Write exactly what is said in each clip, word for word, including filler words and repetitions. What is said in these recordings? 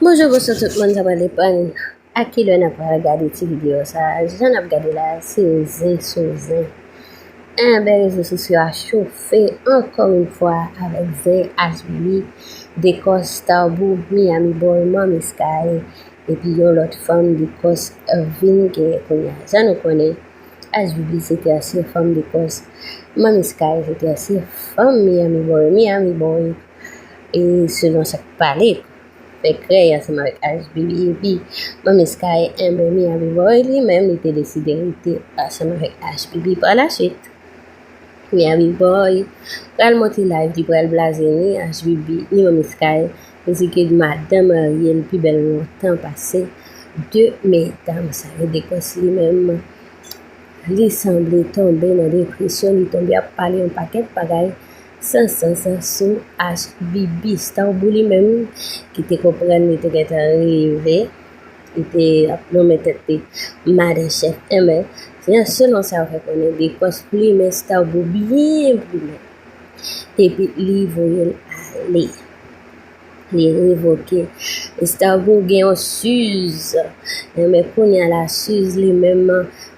Bonjou, bonswa tout moun, sa pral depann a ki lè n ap pral gade ti videyo sa a. Jan n ap gade la, se zen sou zen. Enben, rezo sosyo a chofe ankò yon fwa avèk zen H B B, Dekòs, Starboo, Miami Boy, Manmi Sky, epi yon lòt fanm Dekòs vin genyen kounye a. Jan nou konnen, H B B se tèsye fanm Dekòs, Manmi Sky se tèsye fanm Miami Boy. Miami Boy, e selon sa k pale, fè krèy ansanm avèk H B B, epi Manmi Sky, enben, Miami Boy li menm, li te deside rete ansanm avèk H B B pa la swit. Miami Boy pral monte live, li pral blaze ni H B B, ni Manmi Sky, li di ke madanm marye l pi bèl lontan pase de medam sa yo. Dekòs li menm, li sanble tonbe nan depresyon, li tonbe ap pale yon pakèt bagay san sans sou H B B. Starboo li menm, ki te konprann li te gentan rive, li te ap nonmen tèt li madan chèf, enben, se selon sa yo fè konnen, Dekòs plimen Starboo, byen plimen. Epi li voye l ale. Li revoke. Starboo gen yon Suze. Enben, kounye a la, Suze li menm,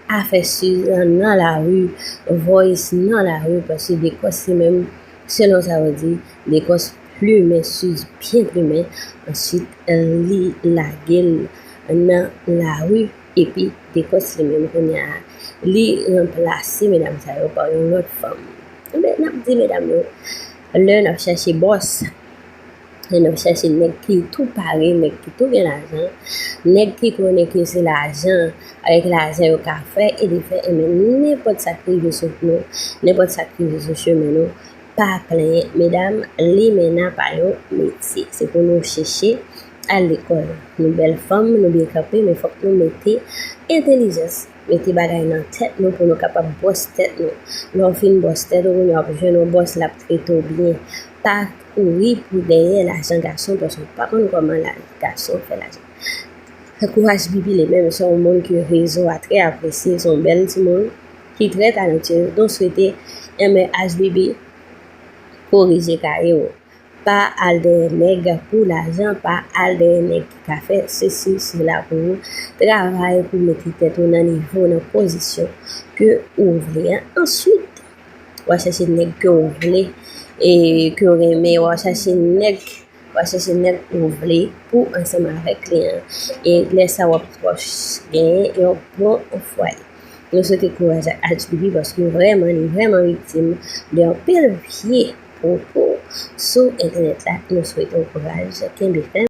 afè Suze nan lari, voice nan lari, paske Dekòs li menm, selon sa yo di, Dekòs plimen Suze, byen plimen. Answit, li lage l nan lari, epi Dekòs li menm kounye a, li ranplase medam sa yo pa yon lòt fanm. Enben, n ap di medam yo, lè n ap chèche bòs, lè n ap chèche nèg ki tou pare, nèg ki tou gen lajan, nèg ki konnen ke se lajan, avèk lajan yo ka fè e defè, enben, nenpòt sa k rive sou nou, nenpòt sa k rive sou chemen nou, pa plenyen, medam, limena pa yon metye. Se pou nou chèche al lekòl. Nou bèl fanm, nou byen kanpe, men fòk nou mete entèlijans, mete bagay nan tèt nou pou nou kapab bòs tèt nou. Lè w fin bòs tèt ou, kounye a w ap jwenn yon bòs, l ap trete w byen. Pa kouri pou dèyè lajan gason, paske w pa konn kòman la, gason fè lajan. Tankou H B B li menm, se yon moun ke rezo a trè apresye, se yon bèl timoun ki trè talantyez. Nou swete, enben, H B B, korije kaye w. Pa al dèyè nèg pou lajan, pa al dèyè nèg ki ka fè sesi, sela pou ou. Travay pou mete tèt ou nan nivo, nan pozisyon ke ou vle a. Answit, w a chèche nèg ke w vle e ke w renmen, w a chèche nèg, w a chèche nèg ou vle pou ansanm avèk li an. E lè sa w ap pwòch genyen yon bon fwaye. Nou swete kouraj ak H B B paske vrèman, li vrèman viktim de anpil vye pwopo sou entènèt la. Nou swete w kouraj, kenbe fèm.